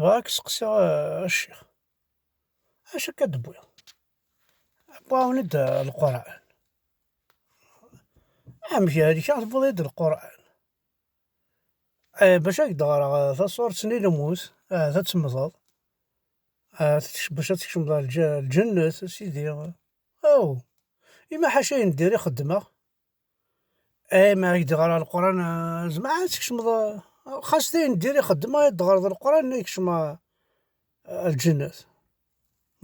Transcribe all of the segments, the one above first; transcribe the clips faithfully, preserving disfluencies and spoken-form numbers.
Bɣiɣ ad k-seqsiɣ, a ccix, acu akka d-tewwiḍ? Tewwiḍ-d Lqurɛan? Amek, amek ara tewwiḍ-d Lqurɛan? Eh, bac ad k-d-ɣreɣ, eh, taṣurt-nni n lmut, eh, ad temmteḍ. Eh, bac ad tkecmeḍ ɣer lǧ-, lǧennet, a sidi. Aw, ima ḥaca ayen n diri xeddmeɣ. Eh, ma ad k-d-ɣreɣ Lqurɛan, eh, zemreɣ ad tkecmeḍ, eh, xas d ayen n diri xeddmeɣ, ad d-ɣreḍ Lqurɛan, ad kecmeɣ, eh, lǧennet.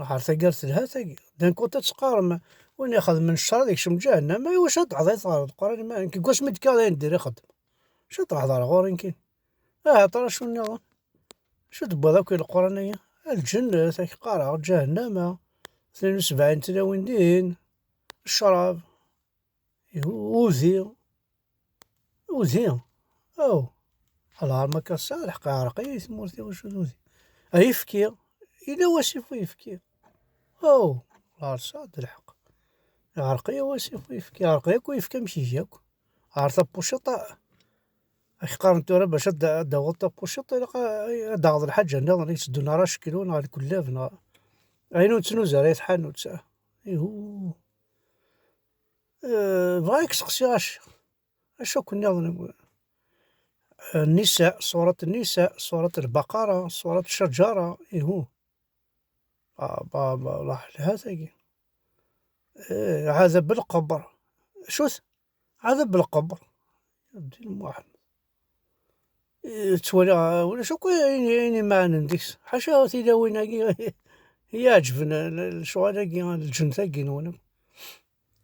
Ḥer taggart telha tagi. D'un côté ad teqqarem, win ixedmen ccer ad yekcem ǧahennama, iwacu ad d-teɛḍayeḍ ɣer Lqurɛan? Ma nekk deg wasmi d-kkaɣ d ayen diri xeddmeɣ. Acu ad d-hḍreɣ ɣur-i nekkini? Ahat ara acu nniḍen. Acu d-tewwiḍ akk i Lqurɛan-agi? A lǧennet, ad k-qqareɣ, ǧahennama, tnin u sebɛin tlawin din, ccrab, ihu-, udi, udi, aw, lɛar ma akka tesɛa lḥeqq, iɛreq-iyi tmurt-iw, acu d udi? Ayefki, yella wasif uyefki. Aw, lɛar tesɛa-d lḥeqq. Iɛreq-iyi wasif uyefki, iɛreq-iyi akk uyefki amek iga akk. Ɣer tapuciṭ, ad k-qqaren tura bac ad d-, ad d-taweḍ tapuciṭ, ilaq a-, ad d-taɣeḍ lḥaǧa nniḍen i yetteddun ara aceklu neɣ lkullab neɣ ayen ur nettnuzu ara i tḥanut. Ihu. Eh, bɣiɣ ad k-seqsiɣ acu, acu akk nniḍen? Eh, Nisa, surat Nisa, surat Lbaqara, surat Cajara, ihu. Ah, ba, ba, Allah, lha tagi. Eh, ɛadab lqebr. Acu-t? Ɛadab lqebr. Ddin Muḥemmed. Eh, ttwaliɣ, ah, ulac akk ayen, ayen imaɛnen deg-s. Ḥaca tilawin-agi i iɛeǧben, l-, l-, lecɣal-agi, lǧennet-agi nwen.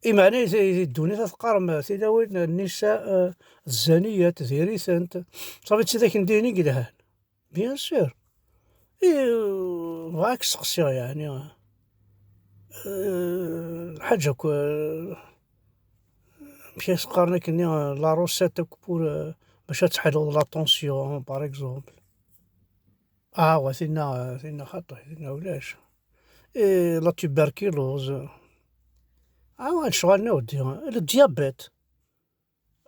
Imeɛna i, i, i ddunit ad teqqarem tilawin, Nisa, eh, zzaniyat, diri-tent. Ṣafi d tidak n din i yelhan. Bien sûr. I, bɣiɣ ad k-seqsiɣ, yeɛni, eh, lḥaǧa akk, eh, amek i s-qqaren akkenni, eh, la recette akk pour, eh, bac ad teḥluḍ la tension, par exemple. Ah, wa tinna, tinna xaṭi, tinna ulac. Eh, la tuberculose. Ah, wa lecɣal-nni, a weddi. Le diabète.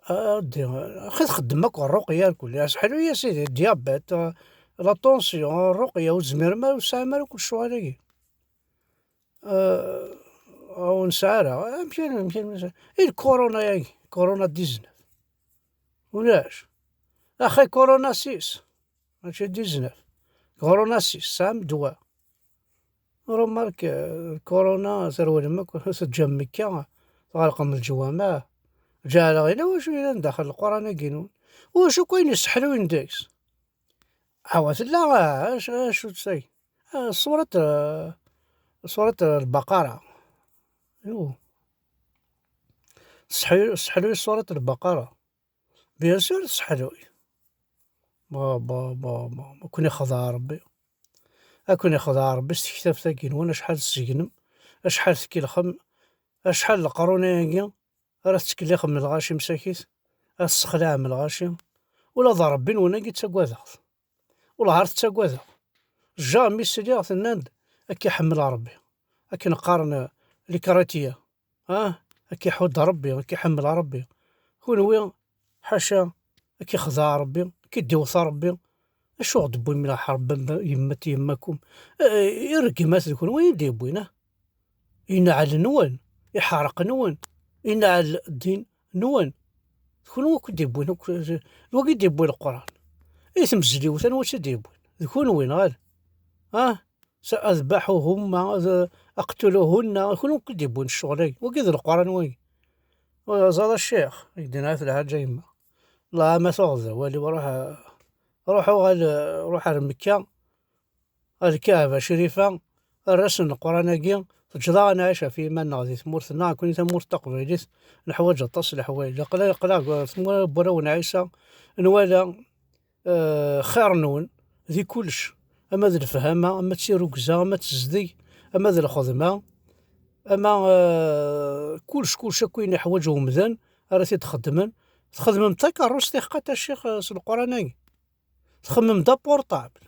A weddi, axi txeddem akk ṛṛuqya, mkul ass ḥlu, ya sidi, diabète, la tension, ṛṛuqya, ur tezmirem ara, ur tesɛim ara akk lecɣal-agi. Eh, ur nesɛi ara. Amek ara, amek ara, i le corona-agi, corona dix-neuf. Ulac. Axi corona six, mačči dix-neuf. Corona six, tesɛam ddwa. Remarque, eh, corona, trewlem akk, teǧǧam Mekka, tɣelqem lǧwamaɛ. Ǧeɛleɣ, yella wacu yellan daxel Lquran-agi-nwen? Wacu akk ayen yesseḥluyen deg-s? Awa tella, ah, acu, acu-tt tagi? Ah, surat, ah, surat Lbaqara. Iw. Tesseḥlu-, tesseḥluy surat Lbaqara. Bien sûr tesseḥluy. Ba, ba, ba, ba, ma ken-ixdeɛ Rebbi. Ad ken-ixdeɛ Rebbi s tektabt-agi-nwen, acḥal tessegnem, acḥal tkellxem, acḥal leqrun-agi, ara tettkellixem lɣaci msakit, ara tessexlaɛem lɣaci. Ula d Ṛebbi-nwen-agi ttagadeɣ-t. Wellah ar tettagadeɣ. Jamais sliɣ tennan-d ad k-iḥemmel Ṛebbi. Akken qqaren, eh, les chrétiens. Ah, ad k-iḥudd Ṛebbi, ad k-iḥemmel Ṛebbi. Kunwi, ḥaca, ad k-ixdeɛ Ṛebbi, ad k-id-iwet Ṛebbi. Acu ɣ-d-wwim la ḥerb yemmet yemmakum? Eh, ireggem-at d kunwi i d-yewwin, ah. Inɛel-nwen, iḥreq-nwen, inɛel ddin-nwen. D kunwi akk i d-yewwin akk, d wagi i d-yewwi Leqran. I tmezliwt, anwa i tt-id-yewwin? D kunwi, neɣ ala? Ah? Sa-, أذبحهما، ad, أقتلهن, d kunwi akk i d-yewwin ccɣel-agi. Wagi d Leqran wagi. Ẓer a ccix, i k-d-yenna At Lḥaǧa yemma. Allah ma tuɣeḍ d awal-iw, ruḥ, ruḥ uɣal, ruḥ ar Mekka. Ar Lkaɛba Crifa, err-asen Leqran-agi, teǧǧeḍ-aɣ ad nɛic ɣef yiman-nneɣ di tmurt-nneɣ, nekkni tamurt taqbaylit, neḥwaǧ aṭas n leḥwayeǧ. Aql-, aql-aɣ deg tmura n warraw n Ɛisa, nwala, eh, xir-nwen di kullec, ama d lefhama, ama d tirrugza, ama d tezdeg, ama d lxedma, ama, eh, kullec, kullec akk ayen yeḥwaǧ umdan ara t-id-xeddmen. Txedmem-d takeṛṛust, iḥeqqa a ccix, eh, s Leqran-agi. Txemmem-d aportabl.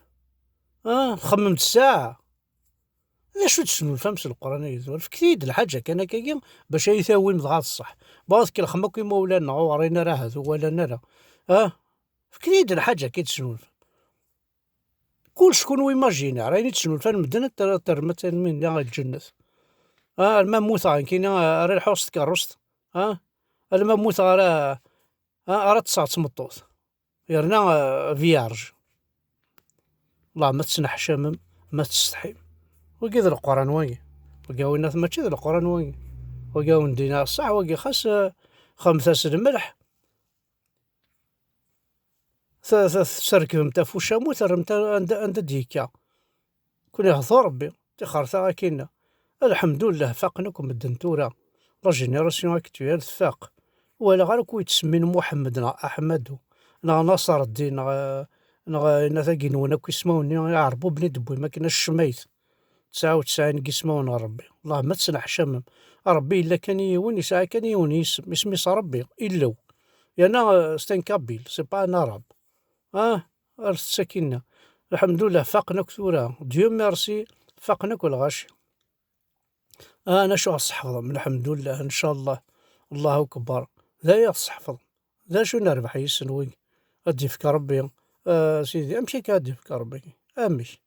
Ah, txemmem-d ssaɛa. D acu d-tesnulfam s Leqran-agi? Fket-iyi-d lḥaǧa kan akkagi bac ad iyi-tawim dɣa d ṣṣeḥ. Baɣ tkellxem akk imawlan-nneɣ ur ɣrin ara ahat, ur walan ara. Ah? Fket-iyi-d lḥaǧa akka i tesnulfam. Kullec kunwi imaginaire, ayen i d-snulfan medden ad terrem ad terrem lǧennet. Ah, alma mmuteɣ nekkini, ah, ara lḥuɣ s tkeṛṛust. Ah, alma mmuteɣ ara, ah, ara ṭṭseɣ d tmeṭṭut. Yerna, ah, vierge. Wellah ma tettneḥcamem, ma tsetḥim. Wagi d Leqran wagi. Wagi a winnat mačči d Leqran wagi. Wagi a wen-d-iniɣ ṣṣeḥ, wagi xas, ah, xedmet-as lmelḥ. T-, t-, tesrekbemt ɣef ucammu, terremt a-, anda, anda d-yekka. Kun ihḍu Rebbi, tixerta akkinna. Lḥemdullah, faqen akk medden tura. La génération actuelle tfaq. Walaɣ ara ku yettsemmin Muḥemmed neɣ Aḥmadu, neɣ Naṣer Ddin, neɣ, neɣ, neɣ tagi-nwen akk ismawen-nni iɛerbuben i d-tewwim akken acemma-it. Tesɛa u tesɛin n yismawen n Rebbi. Wellah ma tettneḥcamem. Rebbi yella kan i yiwen, yesɛa kan yiwen yisem. Isem-is Rebbi, Illu. Yerna, euh, c'est un Kabyle, c'est pas un Arabe. Ah, ar tettakina. Lḥemdullah, faqen akk tura. Dieu merci, faqen akk lɣaci. Ah, acu ɣ-tesḥefḍem? Lḥemdullah, ncallah. Allahu akbar. D aya ɣ-tesḥefḍem. D acu nerbeḥ yis-sen wi? Ad d-yefk Rebbi. Ah, sidi, amek akka ad d-yefk Rebbi? Amek?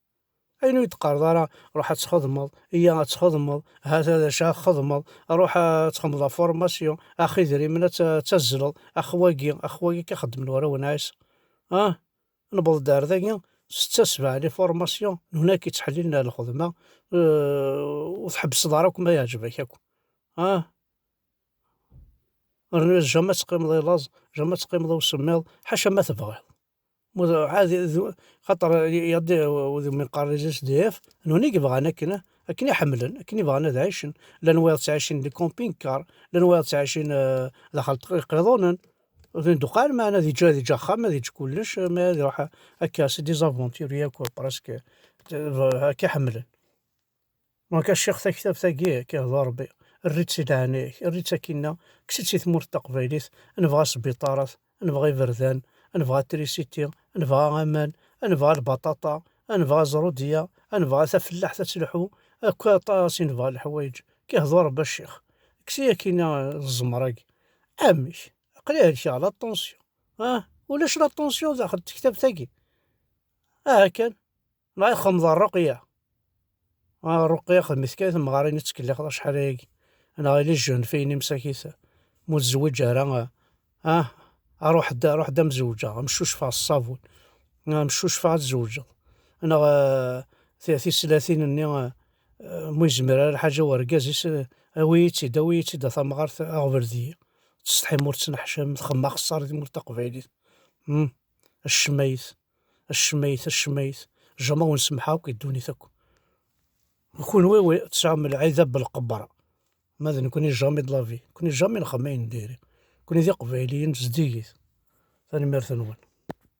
Ayen ur yi-d-teqqareḍ ara, ruḥ ad txedmeḍ, iyya ad txedmeḍ, ha-t-a d acu ad txedmeḍ, ruḥ ad txedmeḍ la formation, ax idrimen ad t-, ad tazzleḍ, ax wagi, ax wagi akka xeddmen warraw n Ɛisa. Ah, newweḍ-d ar dagi, setta sebɛa les formations, n hunak yettḥellilen ar lxedma, eh, ur tḥebbseḍ ara akk ma yeɛǧeb-ak akk. Ah, rnu jamais ad teqqimeḍ i laẓ, jamais ad teqqimeḍ i usemmiḍ, ḥaca ma tebɣiḍ. Mu-, ɛad, d-, xaṭer, y-, y-, wid mi neqqar les S D F, nuni i yebɣan akken, akken i ḥemmlen, akken i bɣan ad ɛicen. Llan wayeḍ ttɛicin di camping car, llan wayeḍ ttɛicin, eh, daxel tq-, iqiḍunen. Ur ten-id-uqal, meɛna ad yeǧǧ, ad yeǧǧ axxam, ad yeǧǧ kullec, ma ad iruḥ akka, c'est des aventuriers, quoi, presque, eh, akka ḥemmlen. Donc, a ccix, taktabt-agi, k-ihḍu Rebbi, err-itt i leɛnaya-k, err-itt akkinna, kkes-itt i tmurt taqbaylit, nebɣa sbiṭarat, nebɣa iberdan, nebɣa trisiti, nebɣa aman, nebɣa lbaṭaṭa, nebɣa ẓrudiya, nebɣa tafellaḥt ad telḥu, akk aṭas i nebɣa leḥwayeǧ. K-ihḍu Rebbi a ccix, kkes-iyi akkinna zzmer-agi. Amek? Aql-i helkeɣ la tension. Ah, ulac la tension daxel tektabt-agi. Aha kan. Neɣ i txedmeḍ ṛṛuqya. Ah, ṛṛuqya xedmet kan i temɣarin i ttkellixeḍ acḥal ayagi. Neɣ i les jeunes filles, imsakit, ma ur tezwiǧ ara, ah, ah, ruḥ-d, ruḥ-d am zewǧeɣ, am cucfeɣ s ṣṣabun. Ah, am cucfeɣ ad tzewǧeḍ. Neɣ, ah, ti-, tislatin-nni, ah, ah, ma yezmir ara lḥaǧa wergaz-is, ah, awi-yi-tt-id, awi-yi-tt-id a tamɣart, aɣbel deg-i. Tsetḥim ur tettneḥcam, txemmem axeṣṣar i tmurt taqbaylit. Hmm. Acemma-yit. Acemma-yit, acemma-yit. Jamais ur nsemmeḥ akk i ddunit akk. Kunwi wi tesɛam lɛida belqebra. Ma d nekni jamais de la vie. Nekni jamais nxemmem ayen n diri. Nekni d iqbayliyen zeddigit. Tanemmirt-nwen.